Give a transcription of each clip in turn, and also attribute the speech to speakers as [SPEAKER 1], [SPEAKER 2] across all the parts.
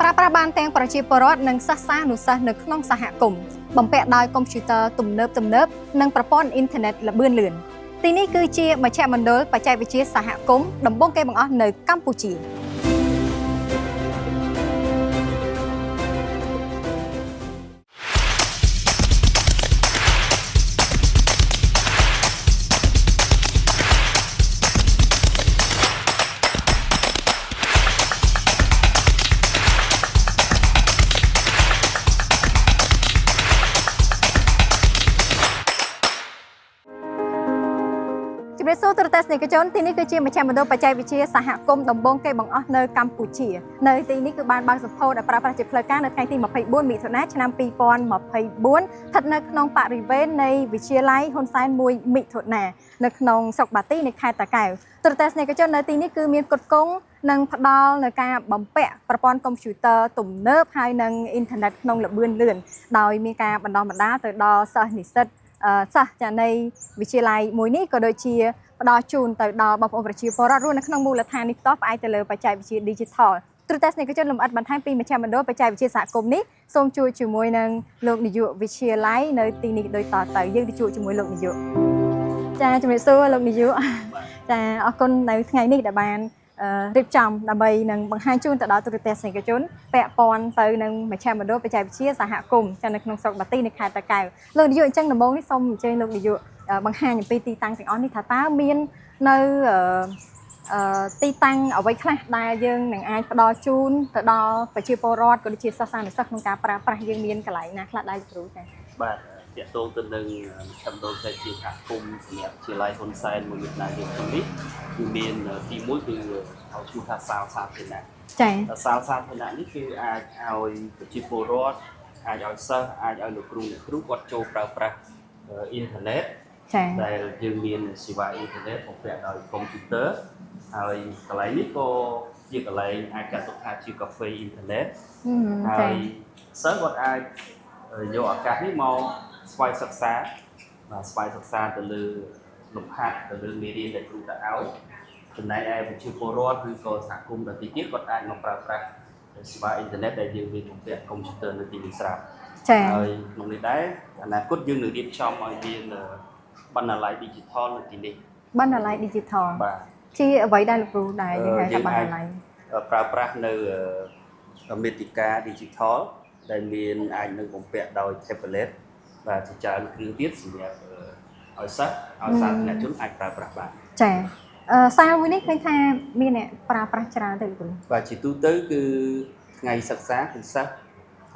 [SPEAKER 1] ប្រើប្រាស់បានទាំងប្រជាពលរដ្ឋនិងសិស្សានុសិស្សនៅក្នុងសហគមន៍បំពាក់ដោយកុំព្យូទ័រទំនើបទំនើបនិងប្រព័ន្ធអ៊ីនធឺណិតល្បឿនលឿនទីនេះគឺជាមជ្ឈមណ្ឌលបច្ចេកវិទ្យាសហគមន៍ដំបូងគេបង្អស់នៅកម្ពុជា ជំរាបសួរទូរទស្សនិកជនទីនេះគឺជាមជ្ឈមណ្ឌលបច្ចេកវិទ្យាសហគមន៍ដំបូងគេបង្អស់នៅកម្ពុជានៅទីនេះគឺបានបើកសម្ពោធឲ្យប្រើប្រាស់ជាផ្លូវការនៅថ្ងៃទី24មិថុនាឆ្នាំ2024ស្ថិតនៅក្នុងបរិវេណនៃវិទ្យាល័យហ៊ុនសែន1មិថុនានៅក្នុងស្រុកបាទីនៃខេត្តតាកែវទូរទស្សនិកជននៅទីនេះគឺមានផ្គត់ផ្គង់និងផ្ដល់នៅការបំពាក់ប្រព័ន្ធកុំព្យូទ័រទំនើបហើយនិងអ៊ីនធឺណិតក្នុងល្បឿនលឿនដោយមានការបណ្ដោះបណ្ដាលទៅដល់សិស្សនិស្សិតសិស្សចានៃវិទ្យាល័យមួយនេះក៏ដូចជាផ្ដល់ជូនទៅដល់បងប្អូនប្រជាពលរដ្ឋរស់នៅក្នុងមូលដ្ឋាននេះផ្ទាល់ផ្អែកទៅលើបច្ចេកវិទ្យា Digital ទូរទស្សនិកជនលម្អិតបន្ថែមពីមជ្ឈមណ្ឌលបច្ចេកវិទ្យាសហគមន៍នេះសូមជួយជាមួយនឹងលោកនាយកវិទ្យាល័យនៅទីនេះដូចតទៅយើងទៅជួបជាមួយលោកនាយកចាជំរាបសួរលោកនាយកចាអរគុណនៅថ្ងៃនេះដែលបានរៀបចំដើម្បីនឹងបង្ហាញជូនទៅដល់ទូរទស្សនិកជនពាក់ព័ន្ធទៅនឹងមជ្ឈមណ្ឌលបច្ចេកវិទ្យាសហគមន៍ចានៅក្នុងស្រុកបាទីនៃខេត្តតាកែវលោកនាយកអញ្ចឹងដំបូងនេះសូមអញ្ជើញលោកនាយកបង្ហាញអំពីទីតាំងទាំងអស់នេះថាតើមាននៅទីតាំងអ្វីខ្លះដែលយើងនឹងអាចផ្ដល់ជូនទៅដល់ប្រជាពលរដ្ឋក៏ដូចជាសិស្សានុសិស្សក្នុងការប្រើប្រាស់យើងមានកន្លែងណាខ្លះដែរគ្រូចា៎
[SPEAKER 2] បាទតាក់ទងទៅនឹងមជ្ឈមណ្ឌលបច្ចេកវិទ្យាសហគមន៍សម្រាប់វិទ្យាល័យហ៊ុនសែនមួយមិថុនាយើងក្នុងនេះគឺមានទី1គឺឲ្យឈ្មោះថាសាលសាធារណៈ
[SPEAKER 1] ចា៎
[SPEAKER 2] សាលសាធារណៈនេះគឺអាចឲ្យប្រជាពលរដ្ឋអាចឲ្យសិស្សអាចឲ្យលោកគ្រូអ្នកគ្រូគាត់ចូលប្រើប្រាស់អ៊ីនធឺណិត
[SPEAKER 1] ចា៎
[SPEAKER 2] ដែលយើងមានសេវាអ៊ីនធឺណិតបំពាក់ដោយកុំព្យូទ័រហើយកន្លែងនេះក៏ជាកន្លែងអាចចាត់ទុកថាជាកាហ្វេអ៊ីនធឺណិតហើយសិស្សគាត់អាចយកឱកាសនេះមកស្វ័យសិក្សាបាទស្វ័យសិក្សាទៅលើលំហាត់ទៅលើមេរៀនដែលគ្រូដាក់ឲ្យចំណែកឯប្រជាពលរដ្ឋឬក៏សហគមន៍ដទៃទៀតគាត់អាចមកប្រើប្រាស់សេវាអ៊ីនធឺណិតដែលយើងមានបំពាក់កុំព្យូទ័រនៅទីនេះស្រាប់
[SPEAKER 1] ចា៎
[SPEAKER 2] ហើយក្នុងនេះដែរអនាគតយើងនឹងរៀបចំឲ្យមានបណ្ណាល័យ Digital នៅទីនេះ
[SPEAKER 1] បណ្ណាល័យ Digital
[SPEAKER 2] បាទ
[SPEAKER 1] ជាអ្វីដែរលោកគ្រូដែលយើងហៅថាបណ្ណាល័យ
[SPEAKER 2] ប្រើប្រាស់នៅមេតិកា Digital ដែលមានអាចនឹងបំពាក់ដោយ tablet បាទជាច្រើនគ្រឿងទៀតសម្រាប់ឲ្យសិស្សឲ្យសាធារណជនអាចប្រើប្រាស់បាន
[SPEAKER 1] ចា៎សាលមួយនេះឃើញថាមានអ្នកប្រើប្រាស់ច្រើនទៅលោកគ្រូ
[SPEAKER 2] បាទជាទូទៅគឺថ្ងៃសិក្សាគឺសិស្ស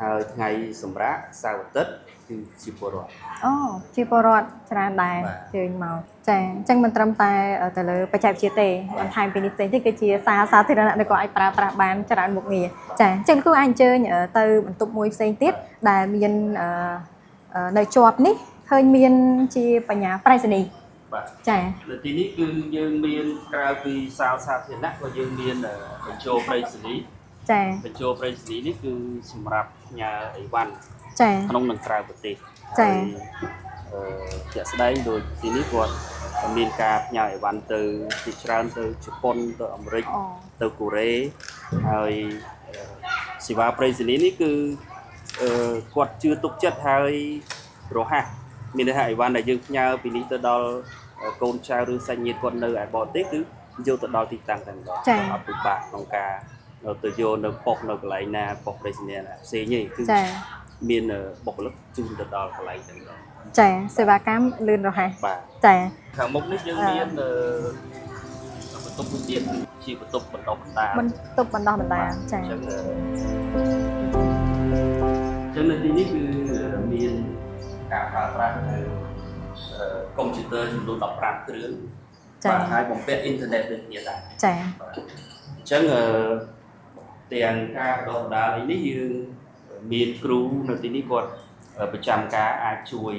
[SPEAKER 2] ហើយថ្ងៃសម្រាកសៅរ៍អាទិត្យគឺជាពលរដ្ឋ
[SPEAKER 1] អូជាពលរដ្ឋច្រើនដែរជើញមកចាអញ្ចឹងមិនត្រឹមតែទៅលើបច្ចេកវិទ្យាទេបន្ថែមពីនេះផ្សេងទៀតគឺជាសារសាធារណៈដែលក៏អាចប្រើប្រាស់បានច្រើនមុខងារចាអញ្ចឹងគឺអាចអញ្ជើញទៅបន្ទប់មួយផ្សេងទៀតដែលមាននៅជាប់នេះឃើញមានជាបញ្ញាប្រៃសណី
[SPEAKER 2] បាទ
[SPEAKER 1] ចា
[SPEAKER 2] នៅទីនេះគឺយើងមានក្រៅពីសាលសាធារណៈក៏យើងមានបញ្ចូលប្រៃសណី
[SPEAKER 1] ចា
[SPEAKER 2] បញ្ចូលប្រៃសណីនេះគឺសម្រាប់ផ្ញើអីវ៉ាន់
[SPEAKER 1] ចា
[SPEAKER 2] ក្នុងនិងក្រៅប្រទេស
[SPEAKER 1] ចា
[SPEAKER 2] ជាក់ស្ដែងដូចទីនេះគាត់មានការផ្ញើអីវ៉ាន់ទៅជាច្រើនទៅជប៉ុនទៅអាមេរិកទៅកូរ៉េហើយសេវាប្រៃសណីនេះគឺគាត់ជឿទុកចិត្តហើយរហ័សមានន័យថាអីវ៉ាន់ដែលយើងផ្ញើពីនេះទៅដល់កូនចៅឬសាច់ញាតិគាត់នៅឯបរទេសគឺយកទៅដល់ទីតាំងតែម្ដងអត់ពិបាកក្នុងការទៅយកនៅប៉ុស្តិ៍នៅកន្លែងណាប៉ុស្តិ៍ប្រៃសណីណាផ្សេងទេគឺមានបុគ្គលិកជូនទៅដល់កន្លែងតែម្ដង
[SPEAKER 1] ចាសេវាកម្មលឿនរហ័ស
[SPEAKER 2] បាទ
[SPEAKER 1] ចា
[SPEAKER 2] ខាងមុខនេះយើងមានបន្ទប់មួយទៀតជាបន្ទប់បណ្ដុះបណ្ដាល
[SPEAKER 1] បន្ទប់បណ្ដុះបណ្ដាលចា
[SPEAKER 2] អញ្ចឹងនៅទីនេះគឺមានការប្រើប្រាស់នៅកុំព្យូទ័រចំនួន15គ្រឿងបាទហើយបំពាក់អ៊ីនធឺណិតដូចគ្នាដែរ
[SPEAKER 1] ចា
[SPEAKER 2] អញ្ចឹងទាំងការបណ្ដុះបណ្ដាលនេះយើងមានគ្រូនៅទីនេះគាត់ប្រចាំការអាចជួយ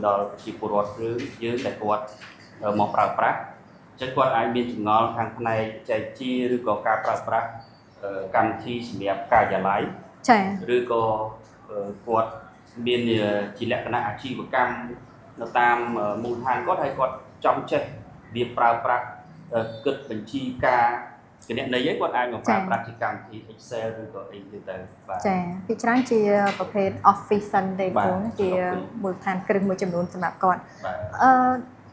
[SPEAKER 2] ដល់ប្រជាពលរដ្ឋឬយើងដែលគាត់មកប្រើប្រាស់អញ្ចឹងគាត់អាចមានចម្ងល់ខាងផ្នែកបច្ចេកវិទ្យាឬក៏ការប្រើប្រាស់កម្មវិធីសម្រាប់ការិយាល័យ
[SPEAKER 1] ចា
[SPEAKER 2] ឬក៏គាត់មានជាលក្ខណៈអាជីវកម្មនៅតាមមូលដ្ឋានគាត់ហើយគាត់ចង់ចេះវាប្រើប្រាស់គិតបញ្ជីការ គណនេយ្យគាត់អាចមកប្រើប្រាស់ជាកម្មវិធី Excel ឬក៏អីទៅបាទ
[SPEAKER 1] ចាពីច្រើនជាប្រភេទ Office សិនទេគ្រូជាមូលដ្ឋានគ្រឹះមួយចំនួនសម្រាប់គាត់អឺ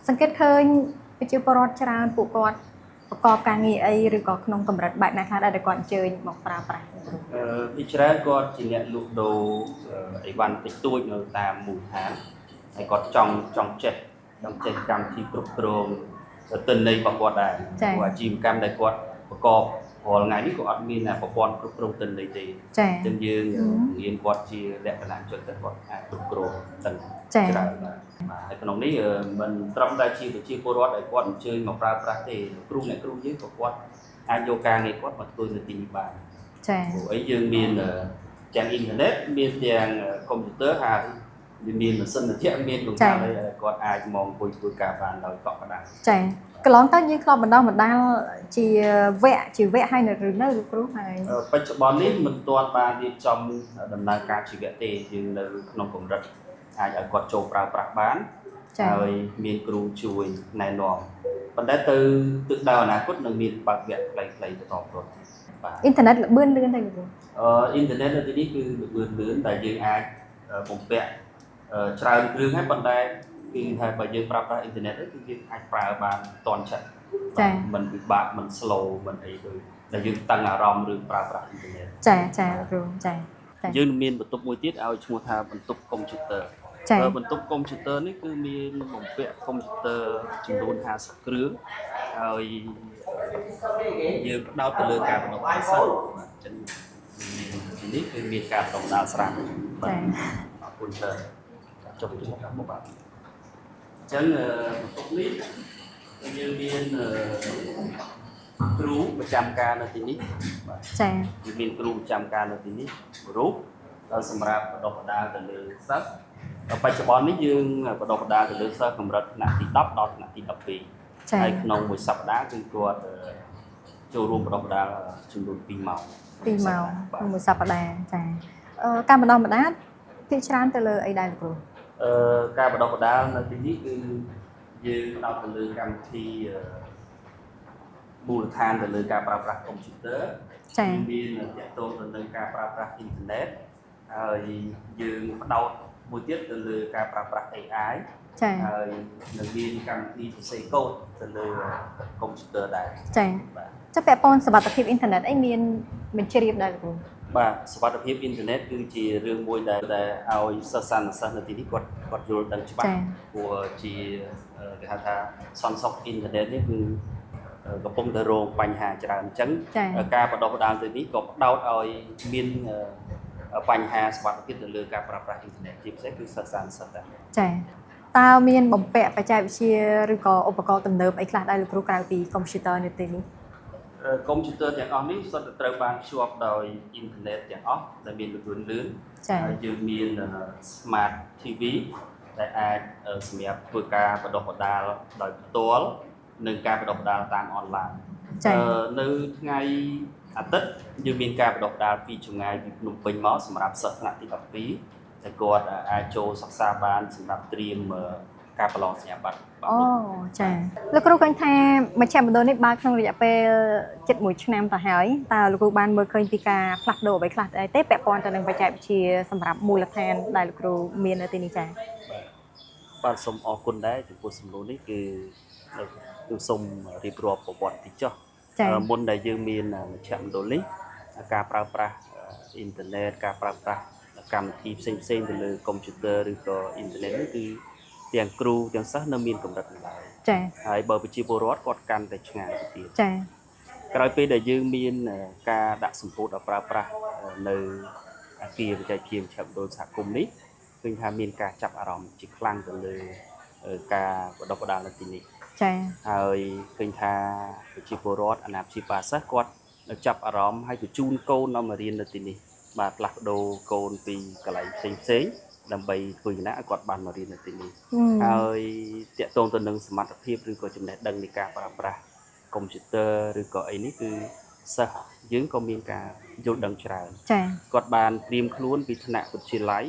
[SPEAKER 1] សង្កេតឃើញប្រជាពលរដ្ឋច្រើនពួកគាត់ប្រកបការងារអីឬក៏ក្នុងកម្រិតបែបណាខ្លះដែលគាត់អញ្ជើញមកប្រើប្រាស់គ្រូ
[SPEAKER 2] ពីច្រើនគាត់ជាអ្នកលក់ដូរអីវ៉ាន់តិចតួចនៅតាមមូលដ្ឋានហើយគាត់ចង់ចេះកម្មវិធីគ្រប់គ្រងទិន្នន័យរបស់គាត់ដែរព្រោះអាជីវកម្មដែលគាត់ប្រកបរាល់ថ្ងៃនេះក៏អត់មានប្រព័ន្ធគ្រប់គ្រងទិន្នន័យទេអញ្ចឹងយើងរៀនគាត់ជាលក្ខណៈចឹងទៅគាត់អាចគ្រប់គ្រងទិន្នច្រើនបាទហើយក្នុងនេះមិនត្រឹមតែជាប្រជាពលរដ្ឋដែលគាត់អញ្ជើញមកប្រើប្រាស់ទេគ្រូអ្នកគ្រូយើងក៏គាត់អាចយកការងារគាត់មកធ្វើនៅទីនេះបាន
[SPEAKER 1] ចា
[SPEAKER 2] ព្រោះអីយើងមានទាំងអ៊ីនធឺណិតមានទាំងកុំព្យូទ័រហើយមានម៉ាស៊ីនត្រជាក់មានលំដាប់ហើយគាត់អាចមកអង្គុយធ្វើការបានដោយកក់ក្ដៅ
[SPEAKER 1] ចាកន្លងទៅយើងធ្លាប់បណ្ដោះបណ្ដាលជាវគ្គហើយនៅឬនៅគ្រូហើយ
[SPEAKER 2] បច្ចុប្បន្ននេះមិនទាន់បានរៀបចំដំណើរការជាវគ្គទេយើងនៅក្នុងកម្រិតអាចឲ្យគាត់ចូលប្រើប្រាស់បានហើយមានគ្រូជួយណែនាំប៉ុន្តែទៅទិសដៅអនាគតនឹងមានបើកវគ្គខ្លីៗបន្តទៀត
[SPEAKER 1] បាទអ៊ីនធឺណិតល្បឿនលឿនទេគ្រូ
[SPEAKER 2] អ៊ីនធឺណិតនៅទីនេះគឺល្បឿនលឿនតែយើងអាចបំពាក់ច្រើនគ្រឿងហើយប៉ុន្តែគឺថាបើយើងប្រើប្រាស់អ៊ីនធឺណិតគឺយើងអាចប្រើបានទាន់ចិត្ត
[SPEAKER 1] ចា
[SPEAKER 2] មិនពិបាកមិន slow មិនអីដូចដែលយើងតឹងអារម្មណ៍ឬប្រើប្រាស់អ៊ីនធឺណិត
[SPEAKER 1] ចាចាគ្រូចា
[SPEAKER 2] យើងមានបន្ទប់មួយទៀតឲ្យឈ្មោះថាបន្ទប់កុំព្យូទ័របន្ទប់កុំព្យូទ័រនេះគឺមានបំពាក់កុំព្យូទ័រចំនួន50គ្រឿងហើយយើងផ្ដោតទៅលើការបណ្ដុះបណ្ដាលសិស្សបាទអញ្ចឹងទីនេះគឺមានការបណ្ដុះបណ្ដាលស្រាប់បាទអរគុណច្រើនចុះទៅមកបាទអញ្ចឹងបន្ទប់នេះយើងមានគ្រូប្រចាំការនៅទីនេះបាទ
[SPEAKER 1] ចា
[SPEAKER 2] យើងមានគ្រូប្រចាំការនៅទីនេះរូបសម្រាប់បណ្ដុះបណ្ដាលទៅលើសិស្សបច្ចុប្បន្ននេះយើងបណ្ដុះបណ្ដាលទៅលើសិស្សកម្រិតថ្នាក់ទី10ដល់ថ្នាក់ទី12ហើយក្នុងមួយសប្តាហ៍គឺគាត់ចូលរួមបណ្ដុះបណ្ដាលចំនួន2ម៉ោង
[SPEAKER 1] 2ម៉ោងក្នុងមួយសប្តាហ៍ចាការបណ្ដុះបណ្ដាលភាគច្រើនទៅលើអីដែរលោកគ្រូ
[SPEAKER 2] ការបណ្ដុះបណ្ដាលនៅទីនេះគឺយើងផ្ដោតទៅលើកម្មវិធីមូលដ្ឋានទៅលើការប្រើប្រាស់កុំព្យូទ័រ
[SPEAKER 1] ចា
[SPEAKER 2] មានទាក់ទងទៅនឹងការប្រើប្រាស់អ៊ីនធឺណិតហើយយើងផ្ដោតមួយទៀតទៅលើការប្រើប្រាស់ AI
[SPEAKER 1] ចា
[SPEAKER 2] ហើយនឹងមានកម្មវិធីសរសេរកូដទៅលើកុំព្យូទ័រដែរ
[SPEAKER 1] ចាបាទចុះពាក់ព័ន្ធសុវត្ថិភាពអ៊ីនធឺណិតអីមានបញ្ជ្រាបដែរលោកគ្រូ
[SPEAKER 2] បាទសុវត្ថិភាពអ៊ីនធឺណិតគឺជារឿងមួយដែលឲ្យសិស្សានុសិស្សនៅទីនេះគាត់យល់ដឹងច្បាស់ព្រោះជាគេហៅថាសន្តិសុខអ៊ីនធឺណិតនេះគឺកំពុងតែរងបញ្ហាច្រើនអញ្ចឹងការបណ្ដុះបណ្ដាលទៅនេះក៏ផ្ដោតឲ្យមានបញ្ហាសុវត្ថិភាពទៅលើការប្រើប្រាស់អ៊ីនធឺណិតជាពិសេសគឺសិស្សានុសិស្សដែរ
[SPEAKER 1] ចាតើមានបំពាក់បច្ចេកវិទ្យាឬក៏ឧបករណ៍ទំនើបអីខ្លះដែរលោកគ្រូក្រៅពីកុំព្យូទ័រនៅទីនេះ
[SPEAKER 2] កុំព្យូទ័រទាំងអស់នេះសុទ្ធតែត្រូវបានភ្ជាប់ដោយអ៊ីនធឺណិតទាំងអស់ដែលមានល្បឿនលឿនហើយយើងមាន Smart TV ដែលអាចសម្រាប់ធ្វើការបណ្ដុះបណ្ដាលដោយផ្ទាល់និងការបណ្ដុះបណ្ដាលតាមអនឡាញនៅថ្ងៃអាទិត្យយើងមានការបណ្ដុះបណ្ដាលពីចម្ងាយពីភ្នំពេញមកសម្រាប់សិស្សថ្នាក់ទី12ដែលគាត់អាចចូលសិក្សាបានសម្រាប់ត្រៀមការប្រឡងសញ្ញាបត្រ
[SPEAKER 1] អូចាលោកគ្រូឃើញថាមជ្ឈមណ្ឌលនេះបើកក្នុងរយៈពេលជិត1ឆ្នាំទៅហើយតើលោកគ្រូបានមើលឃើញពីការផ្លាស់ប្ដូរអ្វីខ្លះដែរទេពាក់ព័ន្ធទៅនឹងបច្ចេកវិទ្យាសម្រាប់មូលដ្ឋានដែលលោកគ្រូមាននៅទីនេះចា
[SPEAKER 2] បាទសូមអរគុណដែរចំពោះសំណួរនេះគឺសូមរៀបរាប់ប្រវត្តិតិចចុះមុនដែលយើងមានមជ្ឈមណ្ឌលនេះការប្រើប្រាស់អ៊ីនធឺណិតការប្រើប្រាស់កម្មវិធីផ្សេងៗទៅលើកុំព្យូទ័រឬក៏អ៊ីនធឺណិតនេះគឺទាំងគ្រូទាំងសិស្សនៅមានកម្រិតឡើយ
[SPEAKER 1] ចា
[SPEAKER 2] ហើយបើប្រជាពលរដ្ឋគាត់កាន់តែឆ្ងាយទៅទៀត
[SPEAKER 1] ចា
[SPEAKER 2] ក្រោយពេលដែលយើងមានការដាក់សម្ពោធដល់ប្រើប្រាស់នៅអគារបច្ចេកវិទ្យាមជ្ឈមណ្ឌលសហគមន៍នេះឃើញថាមានការចាប់អារម្មណ៍ជាខ្លាំងទៅលើការបណ្ដុះបណ្ដាលនៅទីនេះ
[SPEAKER 1] ចា
[SPEAKER 2] ហើយឃើញថាប្រជាពលរដ្ឋអាណាព្យាបាលសិស្សគាត់ចាប់អារម្មណ៍ហើយបញ្ជូនកូនមករៀននៅទីនេះបាទផ្លាស់ប្ដូរកូនពីកន្លែងផ្សេងៗដើម្បីធ្វើយ៉ាងណាឲ្យគាត់បានមករៀននៅទីនេះហើយទាក់ទងទៅនឹងសមត្ថភាពឬក៏ចំណេះដឹងនៃការប្រើប្រាស់កុំព្យូទ័រឬក៏អីនេះគឺសិស្សយើងក៏មានការយល់ដឹងច្រើន
[SPEAKER 1] ចា
[SPEAKER 2] គាត់បានត្រៀមខ្លួនពីថ្នាក់វិទ្យាល័យ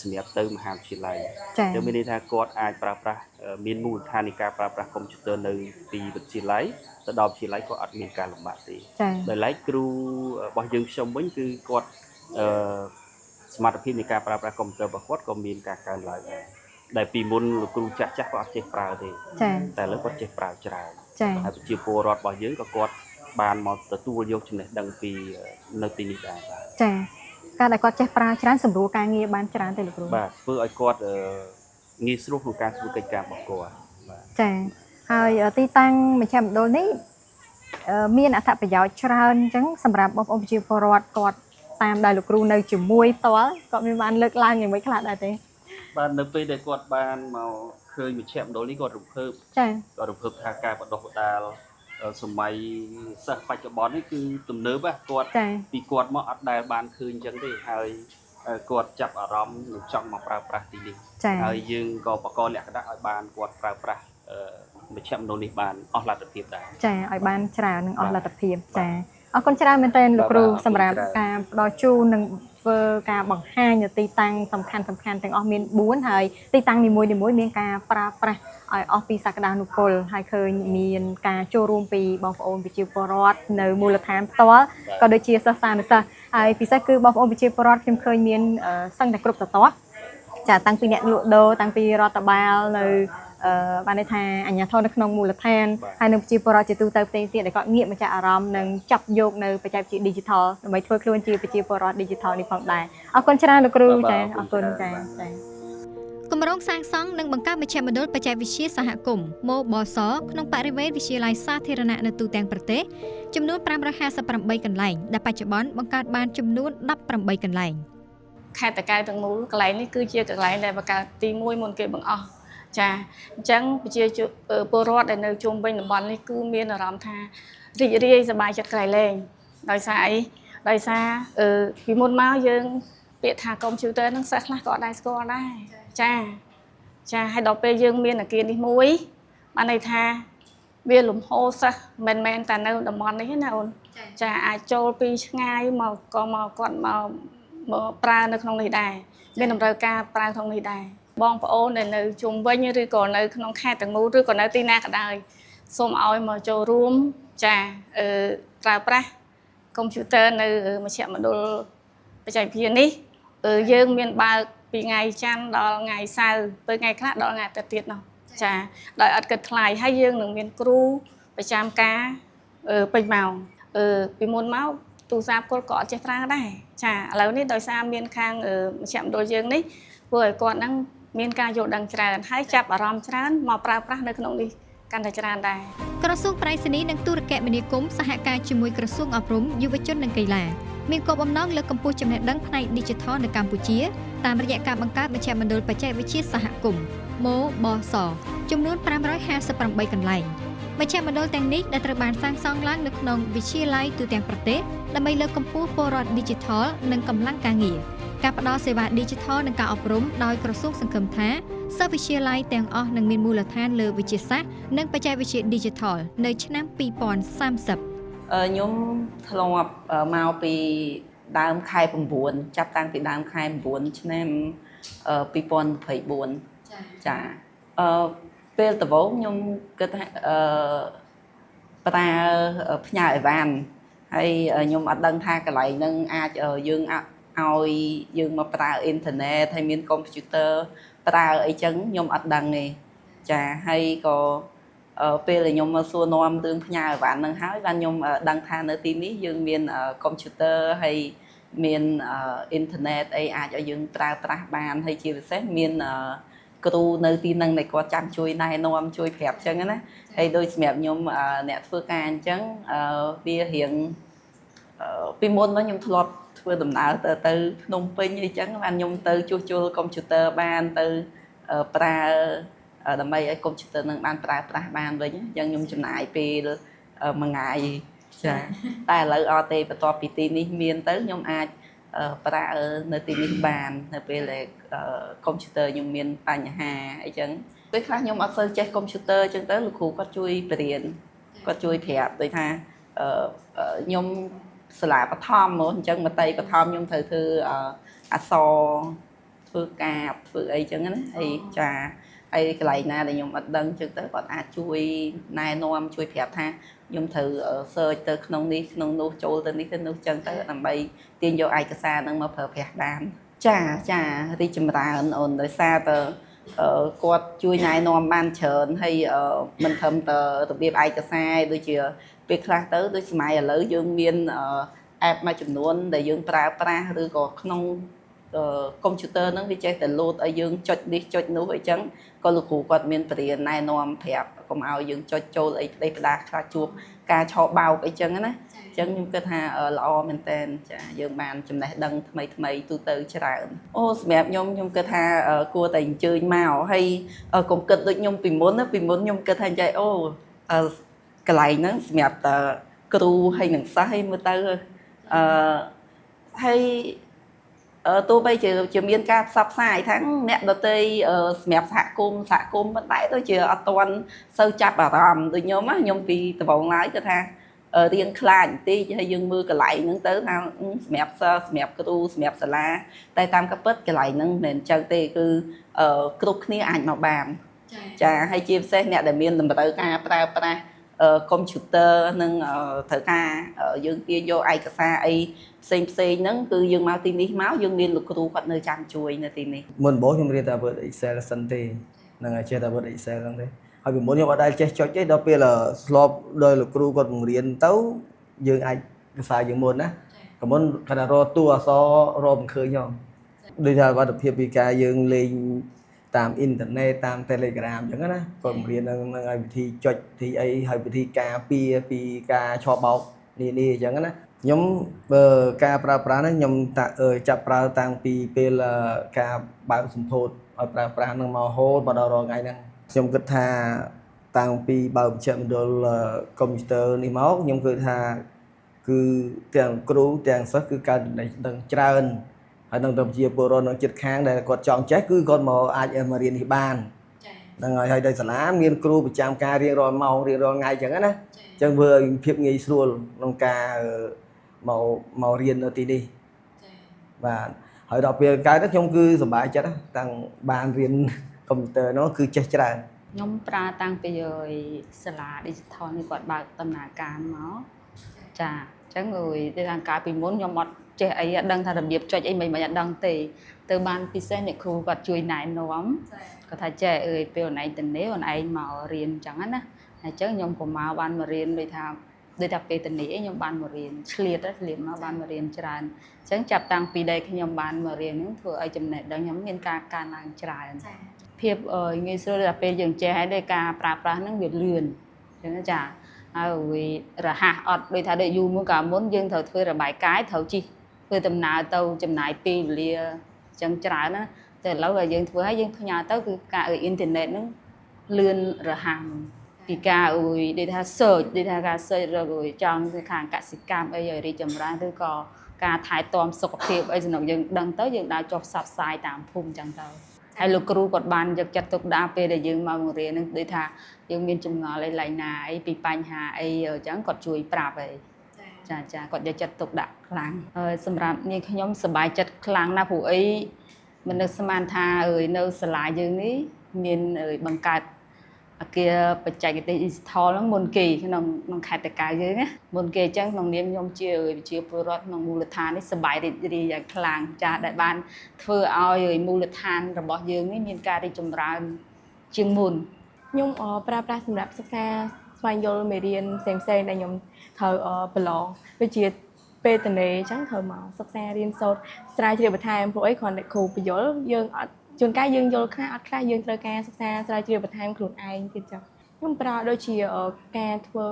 [SPEAKER 2] សម្រាប់ទៅមហាវិទ្យាល័យ
[SPEAKER 1] ចា
[SPEAKER 2] មានន័យថាគាត់អាចប្រើប្រាស់ មានមូលដ្ឋាននៃការប្រើប្រាស់កុំព្យូទ័រនៅពីវិទ្យាល័យទៅដល់វិទ្យាល័យក៏អត់មានការលំបាកទេដោយឡែកគ្រូរបស់យើងខ្ញុំវិញគឺគាត់សមត្ថភាពនៃការប្រើប្រាស់កុំព្យូទ័ររបស់គាត់ក៏មានការកើនឡើងដែរដែលពីមុនលោកគ្រូចាស់ៗគាត់អត់ចេះប្រើទេតែឥឡូវគាត់ចេះប្រើច្រើនហើយប្រជាពលរដ្ឋរបស់យើងក៏គាត់បានមកទទួលយកចំណេះដឹងពីនៅទីនេះដែរបាទ
[SPEAKER 1] ចាការដែលគាត់ចេះប្រើច្រើនសម្រួលការងារបានច្រើនទេលោកគ្រូ
[SPEAKER 2] បាទធ្វើឲ្យគាត់ងាយស្រួលក្នុងការធ្វើកិច្ចការរបស់គាត់បាទ
[SPEAKER 1] ចាហើយទីតាំងមជ្ឈមណ្ឌលនេះមានអត្ថប្រយោជន៍ច្រើនអញ្ចឹងសម្រាប់បងប្អូនប្រជាពលរដ្ឋគាត់តាមដែលលោកគ្រូនៅជាមួយផ្ទាល់គាត់មានបានលើកឡើងយ៉ាងម៉េចខ្លះដែរទេ
[SPEAKER 2] បាទនៅពេលដែលគាត់បានមកឃើញមជ្ឈមណ្ឌលនេះគាត់រំភើបចាគាត់រំភើបថាការបណ្ដុះបណ្ដាលសម័យសិស្សបច្ចុប្បន្ននេះគឺទំនើបគាត់ពីគាត់មកអត់ដែលបានឃើញអញ្ចឹងទេហើយគាត់ចាប់អារម្មណ៍នឹងចង់មកប្រើប្រាស់ទីនេះហើយយើងក៏បកលក្ខណៈឲ្យបានគាត់ប្រើប្រាស់មជ្ឈមណ្ឌលនេះបានអស់លទ្ធភាពដែរ
[SPEAKER 1] ចាឲ្យបានច្រើននិងអស់លទ្ធភាពចាអរគុណច្រើនមែនទែនលោកគ្រូសម្រាប់ការផ្ដល់ជូននិងធ្វើការបង្ហាញនៅទីតាំងសំខាន់សំខាន់ទាំងអស់មាន4ហើយទីតាំងនីមួយៗមានការប្រើប្រាស់ឲ្យអស់ពីសក្តានុពលហើយឃើញមានការចូលរួមពីបងប្អូនប្រជាពលរដ្ឋនៅមូលដ្ឋានផ្ទាល់ក៏ដូចជាសិស្សានុសិស្សហើយពិសេសគឺបងប្អូនប្រជាពលរដ្ឋខ្ញុំឃើញមានសឹងតែគ្រប់ស្រទាប់ចាតាំងពីអ្នកលក់ដូរតាំងពីរដ្ឋបាលនៅបានន័យថាអាជ្ញាធរនៅក្នុងមូលដ្ឋានហើយនឹងប្រជាពលរដ្ឋជាទូទៅផ្សេងទៀតដែលគាត់ងាកមកចាក់អារម្មណ៍និងចាប់យកនៅបច្ចេកវិទ្យា Digital ដើម្បីធ្វើខ្លួនជាប្រជាពលរដ្ឋ Digital នេះផងដែរអរគុណច្រើនលោកគ្រូចាអរគុណចាចាគម្រោងសាងសង់និងបង្កើតមជ្ឈមណ្ឌលបច្ចេកវិទ្យាសហគមន៍មបសក្នុងបរិវេណវិទ្យាល័យសាធារណៈនៅទូទាំងប្រទេសចំនួន558កន្លែងដែលបច្ចុប្បន្នបង្កើតបានចំនួន18កន្លែង
[SPEAKER 3] ខេត្តតាកែវទាំងមូលកន្លែងនេះគឺជាកន្លែងដែលបង្កើតទី1មុនគេបង្អស់ចាអញ្ចឹងប្រជាពលរដ្ឋដែលនៅជុំវិញតំបន់នេះគឺមានអារម្មណ៍ថារីករាយសប្បាយចិត្តក្រៃលែងដោយសារអីដោយសារពីមុនមកយើងពាក្យថាកុំព្យូទ័រហ្នឹងសិស្សខ្លះក៏អត់ដែរស្គាល់ដែរចាចាហើយដល់ពេលយើងមានអាគារនេះមួយបានន័យថាវាលំហូរសិស្សមិនមែនតែនៅតំបន់នេះទេណាអូនចាអាចចូលពីឆ្ងាយមកក៏មកគាត់មកប្រើនៅក្នុងនេះដែរមានតម្រូវការប្រើក្នុងនេះដែរបងប្អូនដែលនៅជុំវិញឬក៏នៅក្នុងខេត្តទាំងមូលឬក៏នៅទីណាក៏ដោយសូមឲ្យមកចូលរួមចាប្រើប្រាស់កុំព្យូទ័រនៅមជ្ឈមណ្ឌលបច្ចេកវិទ្យានេះយើងមានបើកពីថ្ងៃច័ន្ទដល់ថ្ងៃសៅរ៍ពេលថ្ងៃខ្លះដល់ថ្ងៃអាទិត្យទៀតនោះចាដោយអត់គិតថ្លៃហើយយើងនឹងមានគ្រូប្រចាំការពេញម៉ោងពីមុនមកទូរស័ព្ទគាត់ក៏អត់ចេះប្រើដែរចាឥឡូវនេះដោយសារមានខាងមជ្ឈមណ្ឌលយើងនេះធ្វើឲ្យគាត់ហ្នឹងមានការយល់ដឹងច្រើនហើយចាប់អារម្មណ៍ច្រើនមកប្រើប្រាស់នៅក្នុងនេះកាន់តែច្រើនដែរ
[SPEAKER 1] ក្រសួងប្រៃសណីនិងទូរគមនាគមន៍សហការជាមួយក្រសួងអប់រំយុវជននិងកីឡាមានគោលបំណងលើកកម្ពស់ចំណេះដឹងផ្នែក Digital នៅកម្ពុជាតាមរយៈការបង្កើតមជ្ឈមណ្ឌលបច្ចេកវិទ្យាសហគមន៍មបសចំនួន558កន្លែងមជ្ឈមណ្ឌលទាំងនេះដែលត្រូវបានសាងសង់ឡើងនៅក្នុងវិទ្យាល័យទូទាំងប្រទេសដើម្បីលើកកម្ពស់ពលរដ្ឋ Digital និងកម្លាំងការងារការផ្ដល់សេវា Digital និងការអប់រំដោយក្រសួងសង្ឃឹមថាសិស្សវិទ្យាល័យទាំងអស់នឹងមានមូលដ្ឋានលើវិទ្យាសាស្ត្រនិងបច្ចេកវិទ្យា Digital នៅឆ្នាំ2030
[SPEAKER 4] ខ្ញុំធ្លាប់មកពីដើមខែ9ចាប់តាំងពីដើមខែ9ឆ្នាំ2024ចាពេលដំបូងខ្ញុំគិតថាប្រើផ្ញើអីវ៉ាន់ហើយខ្ញុំអត់ដឹងថាកន្លែងហ្នឹងអាចយើងឲ្យយើងមកប្រើអ៊ីនធឺណិតហើយមានកុំព្យូទ័រប្រើអីចឹងខ្ញុំអត់ដឹងទេចាហើយក៏ពេលដែលខ្ញុំមកសួរនាំរឿងផ្ញើអីវ៉ាន់ហ្នឹងហើយបានខ្ញុំដឹងថានៅទីនេះយើងមានកុំព្យូទ័រហើយមានអ៊ីនធឺណិតអីអាចឲ្យយើងប្រើប្រាស់បានហើយជាពិសេសមានគ្រូនៅទីហ្នឹងដែលគាត់ចាំជួយណែនាំជួយប្រាប់ចឹងណាហើយដោយសម្រាប់ខ្ញុំអ្នកធ្វើការអញ្ចឹងវារៀងពីមុនមកខ្ញុំធ្លាប់ធ្វើដំណើរទៅភ្នំពេញអីចឹងបានខ្ញុំទៅជួសជុលកុំព្យូទ័របានទៅប្រើដើម្បីឲ្យកុំព្យូទ័រនឹងបានប្រើប្រាស់បានវិញអញ្ចឹងខ្ញុំចំណាយពេលមួយថ្ងៃចាតែឥឡូវអត់ទេបន្ទាប់ពីទីនេះមានទៅខ្ញុំអាចប្រើនៅទីនេះបាននៅពេលដែលកុំព្យូទ័រខ្ញុំមានបញ្ហាអីចឹងពេលខ្លះខ្ញុំអត់សូវចេះកុំព្យូទ័រអញ្ចឹងទៅលោកគ្រូគាត់ជួយបរៀនគាត់ជួយប្រាប់ដូចថាខ្ញុំសាលាបឋមមកអញ្ចឹងមតិបឋមខ្ញុំត្រូវធ្វើអក្សរធ្វើកាបធ្វើអីចឹងណាហើយចា ហើយកន្លែងណាដែលខ្ញុំអត់ដឹងចឹងទៅគាត់អាចជួយណែនាំជួយប្រាប់ថាខ្ញុំត្រូវ search ទៅក្នុងនេះក្នុងនោះចូលទៅនេះទៅនោះចឹងទៅដើម្បីទាញយកឯកសារហ្នឹងមកប្រើប្រាស់បានចាចារីកចម្រើនអូនដោយសារតែគាត់ជួយណែនាំបានច្រើនហើយមិនត្រឹមតែរបៀបឯកសារដូចជាពេលខ្លះទៅដូចសម័យឥឡូវយើងមាន app មួយចំនួនដែលយើងប្រើប្រាស់ឬក៏ក្នុងកុំព្យូទ័រហ្នឹងវាចេះតែលោតឲ្យយើងចុចនេះចុចនោះអីចឹងក៏លោកគ្រូគាត់មានបរិញ្ញាណែនាំប្រាប់កុំឲ្យយើងចុចចូលអីផ្ដេសផ្ដាសខ្លះជួបការឆបោកអីចឹងណាអញ្ចឹងខ្ញុំគិតថាល្អមែនតើចាយើងបានចំណេះដឹងថ្មីថ្មីទូទៅច្រើនអូសម្រាប់ខ្ញុំខ្ញុំគិតថាគួរតែអញ្ជើញមកហើយកុំគិតដូចខ្ញុំពីមុនណាពីមុនខ្ញុំគិតថាចៃអូកន្លែងហ្នឹងសម្រាប់តែគ្រូហើយនឹងសិស្សហើយមើលទៅហើយទោះបីជាមានការផ្សព្វផ្សាយថាអ្នកដទៃសម្រាប់សហគមន៍ប៉ុន្តែដូចជាអត់ទាន់សូវចាប់អារម្មណ៍ដូចខ្ញុំណាខ្ញុំពីដំបូងឡើយគឺថារៀងខ្លាចបន្តិចហើយយើងមើលកន្លែងហ្នឹងទៅថាសម្រាប់សិស្សសម្រាប់គ្រូសម្រាប់សាលាតែតាមការពិតកន្លែងហ្នឹងមិនមែនចឹងទេគឺគ្រប់គ្នាអាចមកបានចាហើយជាពិសេសអ្នកដែលមានតម្រូវការប្រើប្រាស់កុំព្យូទ័រនិងត្រូវការយើងទាញយកឯកសារអីផ្សេងផ្សេងហ្នឹងគឺយើងមកទីនេះមកយើងមានលោកគ្រូគាត់នៅចាំជួយនៅទីនេះ
[SPEAKER 5] មុនដំបូងខ្ញុំរៀនតែ Word Excel សិនទេហ្នឹងហើយចេះតែ Word Excel ហ្នឹងទេហើយពីមុនខ្ញុំអត់ដែលចេះចុចទេដល់ពេលស្លបដោយលោកគ្រូគាត់បង្រៀនទៅយើងអាចភាសាជាងមុនណាកាលមុនគាត់ថារកតួអក្សររកមិនឃើញហ៎ដូចថាវត្ថុភាពពីការយើងលេងតាមអ៊ីនធឺណិតតាម Telegram អញ្ចឹងណាគាត់បង្រៀននឹងឲ្យវិធីចុចវិធីអីហើយវិធីការពារពីការឆបោកនេះនេះអញ្ចឹងណាខ្ញុំបើការប្រើប្រាស់នេះខ្ញុំចាប់ប្រើតាំងពីពេលការបើកសម្ពោធឲ្យប្រើប្រាស់នឹងមករហូតមកដល់រាល់ថ្ងៃហ្នឹងខ្ញុំគិតថាតាំងពីបើកមជ្ឈមណ្ឌលកុំព្យូទ័រនេះមកខ្ញុំគិតថាគឺទាំងគ្រូទាំងសិស្សគឺកើតចំណេះដឹងច្រើនហើយនឹងទៅជាពលរដ្ឋនៅជិតខាងដែលគាត់ចង់ចេះគឺគាត់មកអាចមករៀននេះបានហ្នឹងហើយហើយដោយសាលាមានគ្រូប្រចាំការរៀងរាល់ម៉ោងរៀងរាល់ថ្ងៃអញ្ចឹងណាអញ្ចឹងធ្វើឲ្យភាពងាយស្រួលក្នុងការមករៀននៅទីនេះបាទហើយដល់ពេលកើតទៅខ្ញុំគឺសប្បាយចិត្តតាំងបានរៀនកុំព្យូទ័រនោះគឺចេះច្រើន
[SPEAKER 6] ខ្ញុំប្រើតាំងពីសាលា Digital នេះគាត់បើកដំណើរការមកចាអញ្ចឹងអើយតែកាលពីមុនខ្ញុំអត់ចេះអីអត់ដឹងថារបៀបចុចអីមិនអត់ដឹងទេទៅបានពិសេសអ្នកគ្រូគាត់ជួយណែនាំគាត់ថាចេះអើយពេលអូនឯងទៅនេះអូនឯងមករៀនអញ្ចឹងណាអញ្ចឹងខ្ញុំក៏មកបានមករៀនដូចថាពេលទៅនេះខ្ញុំបានមករៀនឆ្លៀតមកបានមករៀនច្រើនអញ្ចឹងចាប់តាំងពីដែលខ្ញុំបានមករៀនហ្នឹងធ្វើឲ្យចំណេះដឹងខ្ញុំមានការកើនឡើងច្រើនភាពងាយស្រួលដល់ពេលយើងចេះហើយដោយការប្រើប្រាស់ហ្នឹងវាលឿនអញ្ចឹងចាហើយរហ័សអត់ដូចថាដូចយូរមុនកាលមុនយើងត្រូវធ្វើរបាយការណ៍ត្រូវជិះធ្វើដំណើរទៅចំណាយពេលវេលាអញ្ចឹងច្រើនណាតែឥឡូវឲ្យយើងធ្វើហើយយើងផ្ញើទៅគឺការអ៊ីនធឺណិតហ្នឹងលឿនរហ័សពីការអុយដូចថា search ដូចថាការ search រកចង់ទៅខាងកសិកម្មអីឲ្យរីកចម្រើនឬក៏ការថែទាំសុខភាពអីសំណុកយើងដឹងទៅយើងដើរចុះផ្សព្វផ្សាយតាមភូមិអញ្ចឹងទៅហើយលោកគ្រូគាត់បានយកចិត្តទុកដាក់ពេលដែលយើងមកបង្រៀនហ្នឹងដូចថាយើងមានចម្ងល់អីឡើយណាអីពីបញ្ហាអីអញ្ចឹងគាត់ជួយប្រាប់អីចាចាគាត់យកចិត្តទុកដាក់ខ្លាំងហើយសម្រាប់នាងខ្ញុំសប្បាយចិត្តខ្លាំងណាស់ព្រោះអីមិននឹកស្មានថាអើយនៅសាលាយើងនេះមានបង្កើតអគារបច្ចេកទេស Digital ហ្នឹងមុនគេក្នុងខេត្តតាកែវយើងណាមុនគេអញ្ចឹងក្នុងនាមខ្ញុំជាប្រជាពលរដ្ឋក្នុងមូលដ្ឋាននេះសប្បាយរីករាយយ៉ាងខ្លាំងចាដែលបានធ្វើឲ្យមូលដ្ឋានរបស់យើងនេះមានការរីកចម្រើនជាងមុន
[SPEAKER 7] ខ្ញុំប្រើប្រាស់សម្រាប់សិក្សាស្វែងយល់មេរៀនផ្សេងៗដែលខ្ញុំត្រូវប្រឡងដូចជាពេលតនេអញ្ចឹងត្រូវមកសិក្សារៀនសូត្រស្រាវជ្រាវបន្ថែមព្រោះអីគ្រាន់តែគ្រូបញ្យល់យើងអត់ជួនកាលយើងយល់ខ្លះអត់ខ្លះយើងត្រូវការសិក្សាស្រាវជ្រាវបន្ថែមខ្លួនឯងទៀតចឹងខ្ញុំប្រើដូចជាការធ្វើ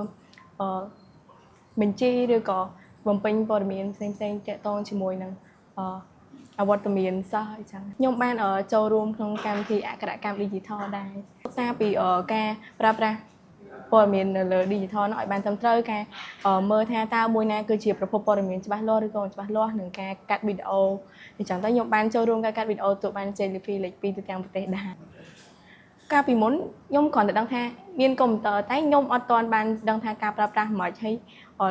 [SPEAKER 7] បញ្ជីឬក៏បំពេញព័ត៌មានផ្សេងៗទាក់ទងជាមួយនឹងអវត្តមានសិស្សអញ្ចឹងខ្ញុំបានចូលរួមក្នុងកម្មវិធីអក្ខរកម្ម Digital ដែរសិក្សាពីការប្រើប្រាស់ព័ត៌មាននៅលើ Digital នោះឲ្យបានត្រឹមត្រូវការមើលថាតើមួយណាគឺជាប្រភពព័ត៌មានច្បាស់លាស់ឬក៏មិនច្បាស់លាស់នឹងការកាត់វីដេអូអញ្ចឹងទៅខ្ញុំបានចូលរួមការកាត់វីដេអូទទួលបានជ័យលាភីលេខ2ទៅទាំងប្រទេសដែរកាលពីមុនខ្ញុំគ្រាន់តែដឹងថាមានកុំព្យូទ័រតែខ្ញុំអត់ទាន់បានដឹងថាការប្រើប្រាស់មិនហើយ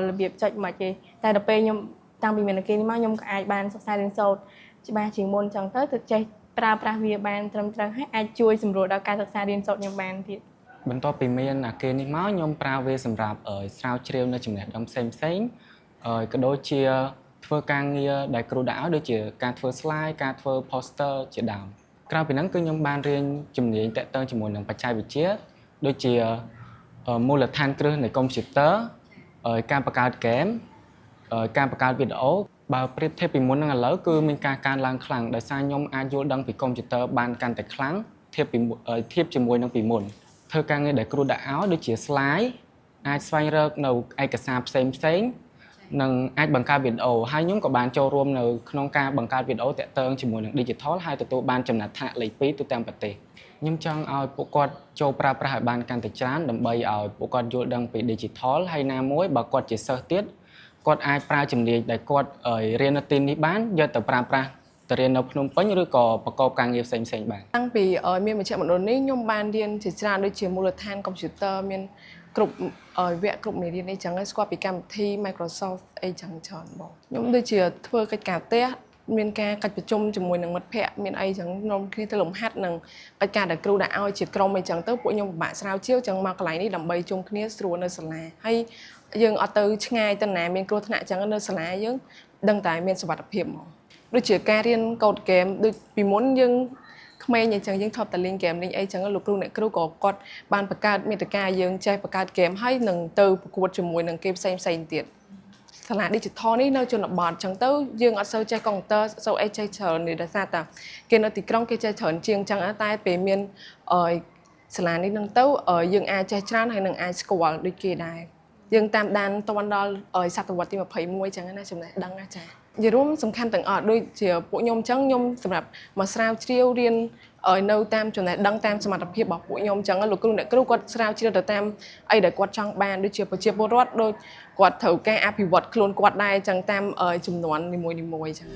[SPEAKER 7] របៀបចុចមិនទេតែដល់ពេលខ្ញុំតាំងពីមានគេនេះមកខ្ញុំក៏អាចបានសិក្សារៀនសូត្រច្បាស់ជាងមុនអញ្ចឹងទៅទៅចេះ ប្រើប្រាស់វាបានត្រឹមត្រូវហើយអាចជួយសម្រួលដល់ការសិក្សារៀនសូត្រខ្ញុំបានទៀត។
[SPEAKER 8] បន្ទាប់ពីមានអាគារនេះមកខ្ញុំប្រើវាសម្រាប់ស្រាវជ្រាវនៅចំណេះដឹងផ្សេងផ្សេងក៏ដូចជាធ្វើការងារដែលគ្រូដាក់ឲ្យដូចជាការធ្វើ slide ការធ្វើ poster ជាដើមក្រៅពីហ្នឹងគឺខ្ញុំបានរៀនជំនាញតាក់ទងជាមួយនឹងបច្ចេកវិទ្យាដូចជាមូលដ្ឋានគ្រឹះនៃកុំព្យូទ័រការបង្កើតហ្គេមការបង្កើតវីដេអូបើប្រៀបធៀបពីមុននឹងឥឡូវគឺមានការកើនឡើងខ្លាំងដោយសារខ្ញុំអាចយល់ដឹងពីកុំព្យូទ័របានកាន់តែខ្លាំងធៀបពីធៀបជាមួយនឹងពីមុនធ្វើការងារដែលគ្រូដាក់ឲ្យដូចជា slide អាចស្វែងរកនៅឯកសារផ្សេងផ្សេងនិងអាចបង្កើតវីដេអូហើយខ្ញុំក៏បានចូលរួមនៅក្នុងការបង្កើតវីដេអូតាក់ទងជាមួយនឹង Digital ហើយទទួលបានចំណាត់ថ្នាក់លេខ2ទូទាំងប្រទេសខ្ញុំចង់ឲ្យពួកគាត់ចូលប្រើប្រាស់ឲ្យបានកាន់តែច្រើនដើម្បីឲ្យពួកគាត់យល់ដឹងពី Digital ហើយណាមួយបើគាត់ជាសិស្សទៀតគាត់អាចប្រើជំនាញដែលគាត់រៀននៅទីនេះបានយកទៅប្រើប្រាស់ទៅរៀននៅភ្នំពេញឬក៏ប្រកបការងារផ្សេងៗបាន
[SPEAKER 9] តាំងពីមានមជ្ឈមណ្ឌលនេះខ្ញុំបានរៀនជាច្រើនដូចជាមូលដ្ឋានកុំព្យូទ័រមានគ្រប់វគ្គគ្រប់មេរៀនអីចឹងស្គាល់ពីកម្មវិធី Microsoft អីចឹងច្រើនបងខ្ញុំដូចជាធ្វើកិច្ចការផ្ទះមានការកិច្ចប្រជុំជាមួយនឹងមិត្តភ័ក្តិមានអីចឹងនាំគ្នាទៅលំហាត់និងកិច្ចការដែលគ្រូដាក់ឲ្យជាក្រុមអីចឹងទៅពួកខ្ញុំពិបាកស្រាវជ្រាវចឹងមកកន្លែងនេះដើម្បីជុំគ្នាស្រួលនៅសាលាហើយយើងអត់ទៅឆ្ងាយទៅណាមានគ្រោះថ្នាក់ចឹងនៅសាលាយើងដឹងតែមានសុវត្ថិភាពហ្មងដូចជាការរៀនកូដហ្គេមដូចពីមុនយើងក្មេងអញ្ចឹងយើងធ្លាប់តែលេងហ្គេមលេងអីចឹងលោកគ្រូអ្នកគ្រូក៏គាត់បានបង្កើតមាតិកាយើងចេះបង្កើតហ្គេមហើយនឹងទៅប្រកួតជាមួយនឹងគេផ្សេងផ្សេងទៀតសាលា Digital នេះនៅជនបទចឹងទៅយើងអត់សូវចេះកុំព្យូទ័រសូវអីចេះច្រើននេះដោយសារតែគេនៅទីក្រុងគេចេះច្រើនជាងចឹងតែពេលមានអឺសាលានេះនឹងទៅយើងអាចចេះច្រើនហើយនឹងអាចស្គាល់ដូចគេដែរយើងតាមដានតន់ដល់សតវត្សទី21ចឹងណាចំណេះដឹងណាចានិយាយរួមសំខាន់ទាំងអស់ដូចជាពួកខ្ញុំចឹងខ្ញុំសម្រាប់មកស្រាវជ្រាវរៀននៅតាមចំណេះដឹងតាមសមត្ថភាពរបស់ពួកខ្ញុំចឹងលោកគ្រូអ្នកគ្រូគាត់ស្រាវជ្រាវទៅតាមអីដែលគាត់ចង់បានដូចជាប្រជាពលរដ្ឋដូចគាត់ត្រូវការអភិវឌ្ឍខ្លួនគាត់ដែរចឹងតាមចំនួននីមួយៗចឹង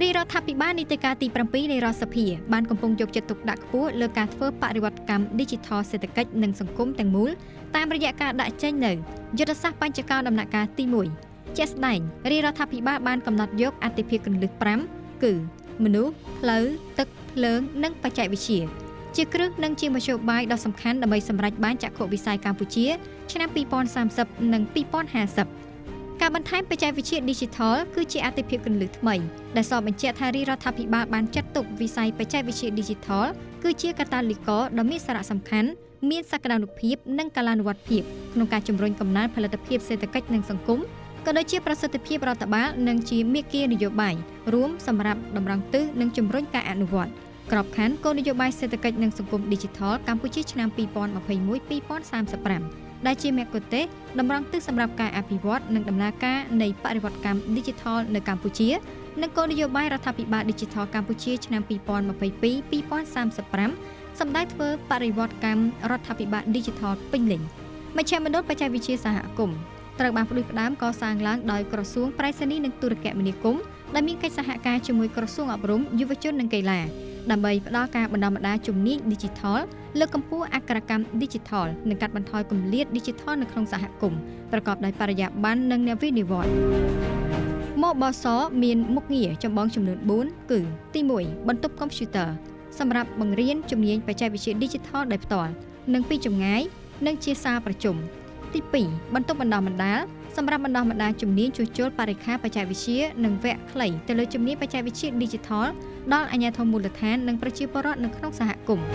[SPEAKER 1] រាជរដ្ឋាភិបាលនីតិកាលទី7នៃរដ្ឋសភាបានកំពុងយកចិត្តទុកដាក់ខ្ពស់លើការធ្វើបរិវត្តកម្ម Digital សេដ្ឋកិច្ចនិងសង្គមទាំងមូលតាមរយៈការដាក់ចេញនូវយុទ្ធសាស្ត្របញ្ចកោណដំណាក់កាលទី1ជាក់ស្ដែងរាជរដ្ឋាភិបាលបានកំណត់យកអាទិភាពគន្លឹះ5គឺមនុស្សផ្លូវទឹកភ្លើងនិងបច្ចេកវិទ្យាជាគ្រឹះនិងជាមធ្យោបាយដ៏សំខាន់ដើម្បីសម្រេចបានចក្ខុវិស័យកម្ពុជាឆ្នាំ2030និង2050ការបន្ថែមបច្ចេកវិទ្យា Digital គឺជាអាទិភាពគន្លឹះថ្មីដែលសបញ្ជាក់ថារាជរដ្ឋាភិបាលបានចាត់ទុកវិស័យបច្ចេកវិទ្យា Digital គឺជាកាតាលីករដ៏មានសារៈសំខាន់មានសក្តានុភាពនិងកាលានុវត្តភាពក្នុងការជំរុញកំណើនផលិតភាពសេដ្ឋកិច្ចនិងសង្គមក៏ដូចជាប្រសិទ្ធភាពរដ្ឋបាលនិងជាមាគ៌ានយោបាយរួមសម្រាប់តម្រង់ទិសនិងជំរុញការអនុវត្តក្របខ័ណ្ឌគោលនយោបាយសេដ្ឋកិច្ចនិងសង្គម Digital កម្ពុជាឆ្នាំ2021-2035ដែលជាមគ្គុទ្ទេសក៍តម្រង់ទិសសម្រាប់ការអភិវឌ្ឍនិងដំណើរការនៃបរិវត្តកម្ម Digital នៅកម្ពុជានិងគោលនយោបាយរដ្ឋាភិបាល Digital កម្ពុជាឆ្នាំ2022-2035សម្ដៅធ្វើបរិវត្តកម្មរដ្ឋាភិបាល Digital ពេញលេញមជ្ឈមណ្ឌលបច្ចេកវិទ្យាសហគមន៍ត្រូវបានផ្ដួចផ្ដើមកសាងឡើងដោយក្រសួងប្រៃសណីយ៍និងទូរគមនាគមន៍ដែលមានកិច្ចសហការជាមួយក្រសួងអប់រំយុវជននិងកីឡាដើម្បីផ្ដល់ការបណ្ដុះបណ្ដាលជំនាញ Digital លើកកម្ពស់អក្ខរកម្ម Digital និងកាត់បន្ថយគម្លាត Digital នៅក្នុងសហគមន៍ប្រកបដោយបរិយាបន្ននិងនវានុវត្តន៍មបសមានមុខងារចម្បងចំនួន4គឺទី1បន្ទប់កុំព្យូទ័រសម្រាប់បង្រៀនជំនាញបច្ចេកវិទ្យា Digital ដោយផ្ទាល់និងពីចម្ងាយនិងជាសាលប្រជុំទី2បន្ទប់បណ្ដុះបណ្ដាលសម្រាប់បណ្ដុះបណ្ដាលជំនាញជួសជុលបរិក្ខារបច្ចេកវិទ្យានិងវគ្គខ្លីទៅលើជំនាញបច្ចេកវិទ្យា Digital ដល់អាជ្ញាធរមូលដ្ឋាននិងប្រជាពលរដ្ឋនៅក្នុងសហគមន៍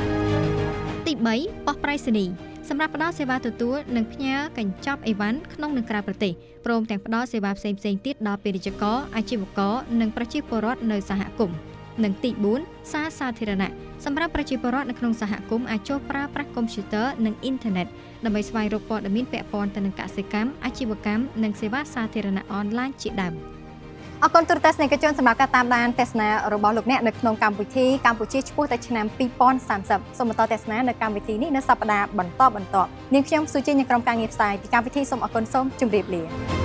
[SPEAKER 1] ទី3ប៉ុស្តិ៍ប្រៃសណីយ៍សម្រាប់ផ្ដល់សេវាទទួលនិងផ្ញើកញ្ចប់អីវ៉ាន់ក្នុងនិងក្រៅប្រទេសព្រមទាំងផ្ដល់សេវាផ្សេងៗទៀតដល់ពាណិជ្ជករអាជីវករនិងប្រជាពលរដ្ឋនៅសហគមន៍និងទី4សារសាធារណៈសម្រាប់ប្រជាពលរដ្ឋនៅក្នុងសហគមន៍អាចចូលប្រើប្រាស់កុំព្យូទ័រនិងអ៊ីនធឺណិតដើម្បីស្វែងរកព័ត៌មានពាក់ព័ន្ធទៅនឹងកសិកម្មអាជីវកម្មនិងសេវាសាធារណៈអនឡាញជាដើមអរគុណទូរទស្សនិកជនសម្រាប់ការតាមដានទស្សនារបស់លោកអ្នកនៅក្នុងកម្មវិធីកម្ពុជាឆ្ពោះទៅឆ្នាំ2030សូមបន្តទស្សនានៅកម្មវិធីនេះនៅសប្តាហ៍បន្តបន្ទាប់នាងខ្ញុំសុជីនិងក្រុមការងារផ្សាយពីកម្មវិធីសូមអរគុណសូមជម្រាបលា។